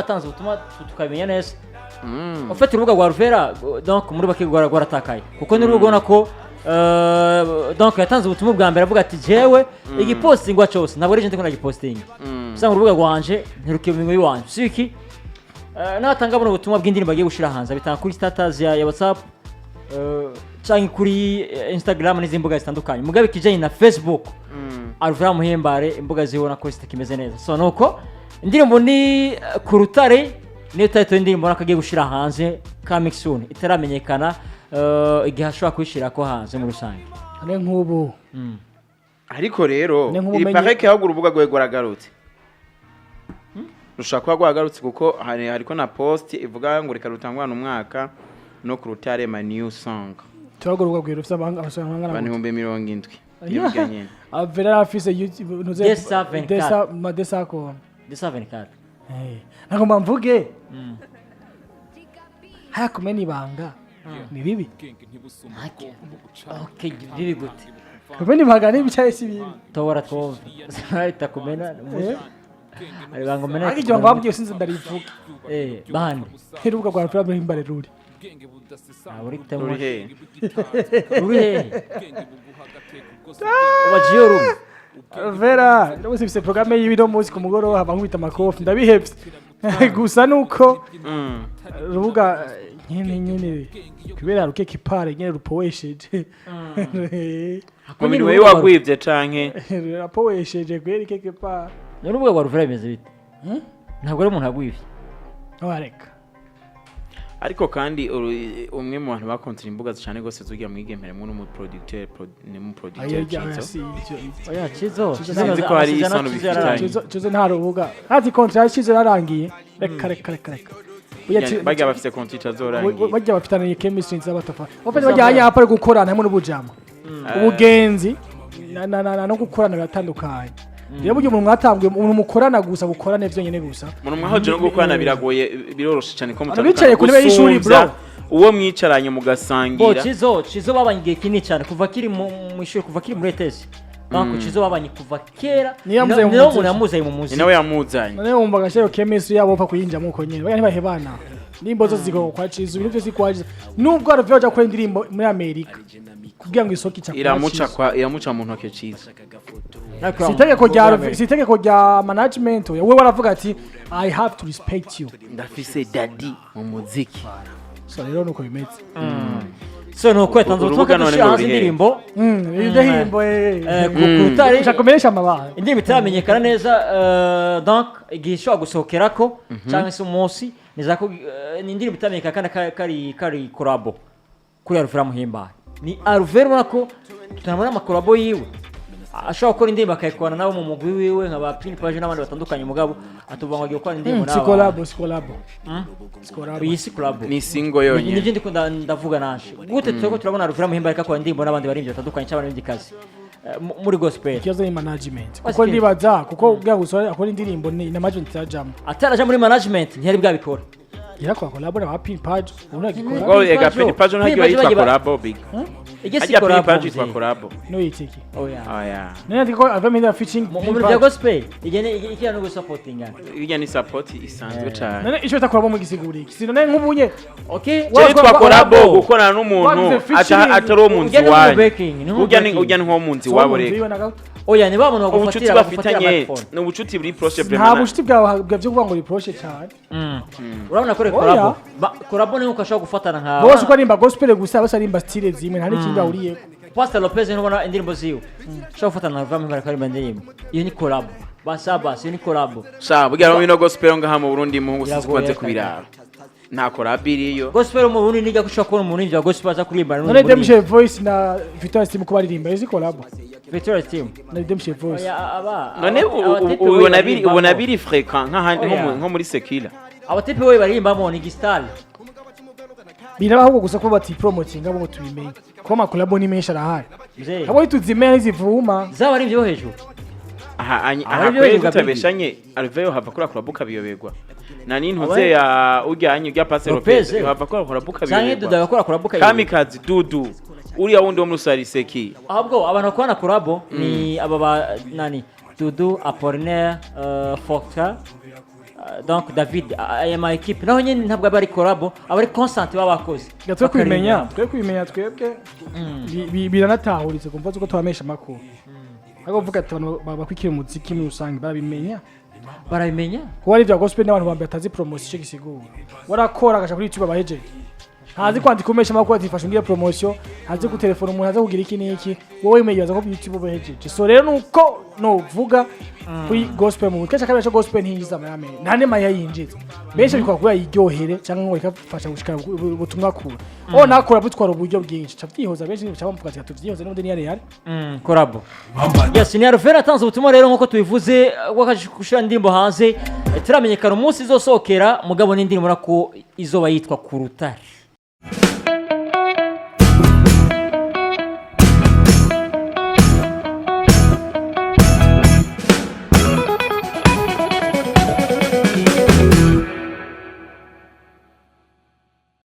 Yatanze ubutumwa tukabimenya neza. Ufite urubuga rwa Alvera, donc muri bake rwaratakaye, kuko ni urubuga ubona ko donc yatanze ubutumwa bwa mbere avuga ati: "Jewe igipostingwa cyose ntabwo ari je ndiko ndagipostinga, usanga urubuga rwanje ntirukiye mu minwe iwanje." Si iki, natanga buno butumwa bw'indirimbo agiye gushira hanze, abitanga kuri status ya WhatsApp canke kuri Instagram n'izindi mbuga zitandukanye. Mugabe ikijanye na Facebook, Alvera Muhimbare, imbuga zibona ko zitakimeze neza. So nuko indirimbo ni "Ku Rutare", niyo title y'indirimbo nako agiye gushira hanze, coming soon, itaramenyekana igihe ashobora kuyishira ko hanze muri rusange. Ane nk'ubu Ariko rero Ni iri nk'ubumenyi- pareke, ahubwo urubuga rwe rwaragarutse, rushobora kuba rwagarutse, kuko hariko na post ivuga ngo reka rutangwane umwaka no "Ku Rutare, my new song". Turagura rwira ufite abasanga Abantu bangana 70,000 niyo nyene. Alvera afise YouTube ntuze Desa 24. desa ma desa ko 224. Eh, nagomba mvuge haya, kumena ibanga ni bibi. Okay, bibi gute? Kumena ibanga ni bicaye, si bibi. Tobora twumve, ita kumena ari banga umena. Ariko ibyo babwiye sinzi ndarivuga. Eh, bande? Urubuga rwa Alvera Muhimbare ruri Ntabwo uri kutemo. Ruri he? Ruri hehe? Ubajiyo rumwe. Vera ndabona ifise programme y'ibiro munsi ku mugoroba, haba nkubita amakofi, ndabihevye gusa nuko urubuga nyene kubera ruke kipare nyene rupowesheje. Mu minwe wagwivye canke? Rurapowesheje kweri keke pare. Ni urubuga rwa Ruvera bimeze bite? Ntabwo ari umuntu agwivye. Wareka. Ariko kandi umwe mu bantu bakontira imbuga cyane gose z'urya mwigeme harimo n'umuproducteur ni umuproducteur Cizo. Si ivyo. Oya, Cizo. Sinzi ko hari isano bifitanye. Cizo nta rubuga, ntazi contrat Cizo yararangiye, reka reka reka reka. Burya Barya bafise konti itazorangira. Bajya bafitaniye chemistry nz'abatafari bafite, bajya hanya hapa ari gukorana hamwe n'ubujama, ubugenzi na no gukorana biratandukanye. Rero burya umuntu mwatanguye, umuntu mukorana gusa, bukorane vyonyene gusa. Umuntu mwahoje no gukorana biragoye, biroroshe cyane ko Abantu bicaye ku ntebe y'ishuri, bro. Gusumbya uwo mwicaranye Bo. mugasangira. Cizo babanye igihe kinini cyane, kuva kiri mu ishuri, kuva kiri muri ETS. Donc Cizo babanye kuva kera. Niyo yamuzanye mu Niyo muziki. umuntu yamuzanye mu Ni muziki. nawe yamuzanye. None wumva agashiro chemistry yabo upfa kuyinjamo uko nyene, bajya ntibahebana nimbo zose zigomba kwa Cizo, ibintu byose kwa Cizo, nubwo aravyo baja gukora indirimbo muri Amerika kugira ngo isoko ica kwa Iramuca Cizo. kwa iramuca mu ntoke Cizo. Si itegeko rya, si itegeko rya management. Oya, we waravuga ati: "I have to respect you." Ndafise daddy mu muziki. So rero nuko bimeze. So nuko yatanze ubutumwa Urubuga ko none dushyira ngo hanze ruri hehe? indirimbo. Indirimbo Ku Rutare. Ushaka kumenyesha amabanga. Indirimbo itaramenyekana neza, donc igihe ishobora gusohokerako cyangwa se umunsi niza ko ni indirimbo itamenyekana, kandi kari collabo kuri Alvera Muhimbare. Ni Alvera ubona ko tunabona amacollabo yiwe, ashobora gukora indirimbo akayikorana nabo mu mugwi wiwe nka ba Pin Page n'abandi batandukanye, mugabo atuvuga ngo agiye gukora indirimbo Si collabo, si collabo, si collabo. Iyi si collabo. Ni single yonyine. Nibyo ndiko ndavuga naje gute, turiko turabona Alvera Muhimbare ko akora indirimbo n'abandi baririmbyi batandukanye cyangwa abaririmbyi muri gospel. Ikibazo ni management, kuko Wasi- ndibaza kuko kugira ngo usore akora indirimbo ni na management itajamo. Ataraja muri management ntiyari bwabikora. Yarakora collabo na ba Pin Page, ubu ntagikora. Ngo ega Pin Pin Page ntagiye Page yitwa collabo big. Ijye si Hajya Pin collabo. Page yitwa Mzee. collabo. No yitiki. Oya. Oya. None ati ko ava muri featuring Mu Pin bintu bya Page. gospel ijye ni ikiya no gusapotingana. Irya ni support isanzwe cyane. None ico bita collabo mu gisigura iki? Si none nk'ubunye Okay. Cyo yitwa collabo Collabo. gukorana n'umuntu Wagize featuring. atari uwo mu nzu Ujya ni iwanyu. backing, ni Ujya ni backing. ujya ni nko mu nzu So iwabo mu nzu reka. iwe na gato. Oya, ni ba bantu Ubucuti bagufatira bafitanye microphone. ni ubucuti buri proche Nta vraiment. bucuti bwawe bwa byo kuvuga ngo riproche cyane. Urabona ko Oya. collabo, collabo ni nkuko ashobora gufatana nka Bose uko arimba gospel gusa, bose arimba style zimwe, nta n'ikindi bahuriyeko. Pastor Lopez, ntubona indirimbo ziwe ushobora gufatana na Alvera Muhimbare akaririmba indirimbo, iyo ni collabo. Basabas, iyo ni collabo. Sha burya rero ino gospel ngaha mu Burundi, muhungu, sinzi Biragoye ko baze kare. kubiraba. Nta collabo iriyo. Gospel mu Burundi nijya ko ushobora kubona umuntu wa gospel aza kuririmba None Redemption Voice na Victoria Team ko baririmba, izi collabo? Victoria Team. Na Redemption Voice. Oya, aba None abatipe we ubona biri baririmbamo. ubona biri fréquent nk'ahandi nko Oya. Nko muri sekila. Abatipe we baririmbamo ni gisitari. Biraba ahubwo gusa ko bati promotinga ngo tubimenye kuko amacollabo ni menshi arahari. Mzee. Abo tuzimenya ntizivuma. Zaba ari ibyo hejuru. Aha Abari aha byo kweli bivuga. tutabeshanye, Alveo hava kuri collabo kabiyoberwa. Na nintuze Abari- ya ujyanye ujya Pastor Lopez. Lopez hava kuri collabo Canke Dudu kabiyoberwa. agakora collabo kayiwe. Kamikazi Dudu uriya wundi wo muri Sariseki. Ahubwo abantu bakorana collabo ni aba ba nani, Dudu, Apollinaire, Fortin. Donc David, aya ma équipe naho nyene ntabwo aba ari collabo, aba ari concert baba bakoze. Reka twe kubimenya. Bakaririmba. Twe kubimenya twebwe biranatahuritse kumva zuko tubamesha amakuru, ariko kuvuga ati abantu bakwikira umuziki muri rusange barabimenya. Barabimenya. Kuba ari ibya gospel n'abantu bambere batazi promotion icyo gisigura, warakora agaca kuri YouTube abahejeje, ntazi kwandika umesha amakuru ati fasha ungire promotion, ntazi gutelefona umuntu, ntazi kugira iki n'iki, wowe wimenyereza ko YouTube ubahejeje. So rero nuko novuga kuri gospel mu kenshi akabesha gospel ntiyinjiza amahera, nta n'amahera yinjiza. Benshi bikora kubera yiryohere cyangwa ngo ikafasha gushikana ubutumwa kure. Oh, nakora butwara uburyo bwinshi, ca vyihoza benshi ca bamuvuga ati tuvyihoze n'ubundi ni yari. Collabo, yes, ni Alvera atanze ubutumwa rero nk'uko tubivuze wakaje gushira indirimbo hanze. Turamenyekana umunsi izosohokera, mugabo n'indirimbo urabona ko izoba yitwa Ku Rutare.